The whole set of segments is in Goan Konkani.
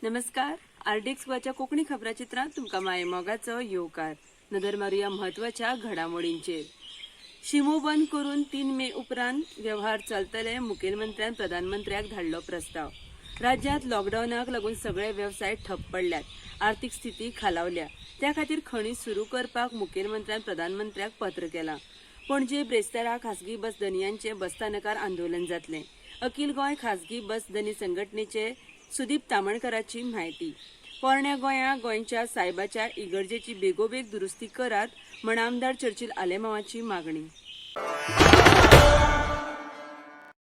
नमस्कार, आरडीएक्स गोवाच्या कोंकणी खबराचित्रांत तुमकां मायेमोगाचो येवकार. नदर मारुया म्हत्वाच्या घडामोडींचेर. शिमो बंद करून 3 मे उपरांत व्यवहार चलतले, मुखेलमंत्र्यान प्रधानमंत्र्याक धाडलो प्रस्ताव. राज्यांत लॉकडावनाक लागून सगळे वेवसाय ठप्प पडल्यात, आर्थीक स्थिती खालावल्या. त्या खातीर खणी सुरू करपाक मुखेलमंत्र्यान प्रधानमंत्र्याक पत्र केलां. पणजे ब्रेस्तारा खासगी बस धनयांचें बसस्थानकार आंदोलन जातलें. अखिल गोंय खासगी बस धनी संघटनेचे सुदीप तामणकराची म्हायती. पोरण्या गोंया गोंयच्या सायबाच्या इगर्जेची बेगोबेग दुरुस्ती करात म्हण आमदार चर्चिल आलेमावाची मागणी.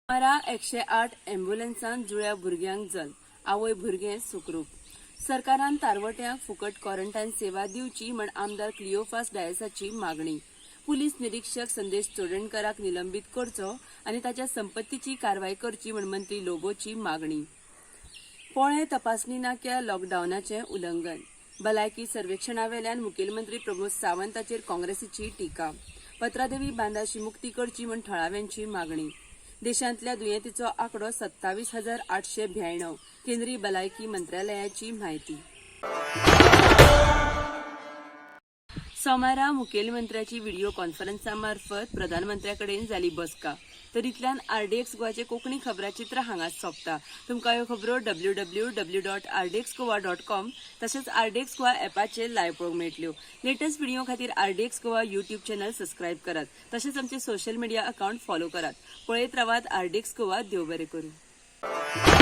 सोमारा 108 एम्ब्युलन्सान जुळ्या भुरग्यांक जल्म, आवय भुरगें सुखरूप. सरकारान तारवट्यांक फुकट क्वॉरंटायन सेवा दिवची म्हण आमदार क्लिओफास डायसाची मागणी. पुलीस निरीक्षक संदेश चोडणकराक निलंबीत करचो आनी ताच्या संपत्तीची कारवाय करची म्हण मंत्री लोबोची मागणी. पोळें तपासणी नाक्या लॉकडावनाचें उल्लंघन. भलायकी सर्वेक्षणावेल्यान मुखेलमंत्री प्रमोद सावंताचेर काँग्रेसीची टिका. पत्रादेवी बांदाची मुक्ती करची म्हण थळाव्यांची मागणी. देशांतल्या दुयेंतीचो आंकडो 27,892, केंद्रीय भलायकी मंत्रालयाची म्हायती. सोमारा मुखेलमंत्र्याची व्हिडिओ कॉन्फरन्सा मार्फत प्रधानमंत्र्या कडेन जाली बसका. तर इतल्यान आरडीएक्स गोवाचे कोंकणी खबराचित्र हांगाच सोंपता. तुमकां ह्यो खबरो www.rdxgoa.com तशेंच आरडीएक्स गोवा एपाचेर लायव्ह पळोवंक मेळटल्यो. लेटस्ट व्हिडिओ खातीर RDX Goa YouTube channel subscribe करात, तशेंच आमचे सोशल मिडिया अकाउंट फॉलो करात. पळयत रावात आरडीएक्स गोवा. देव बरें करूं.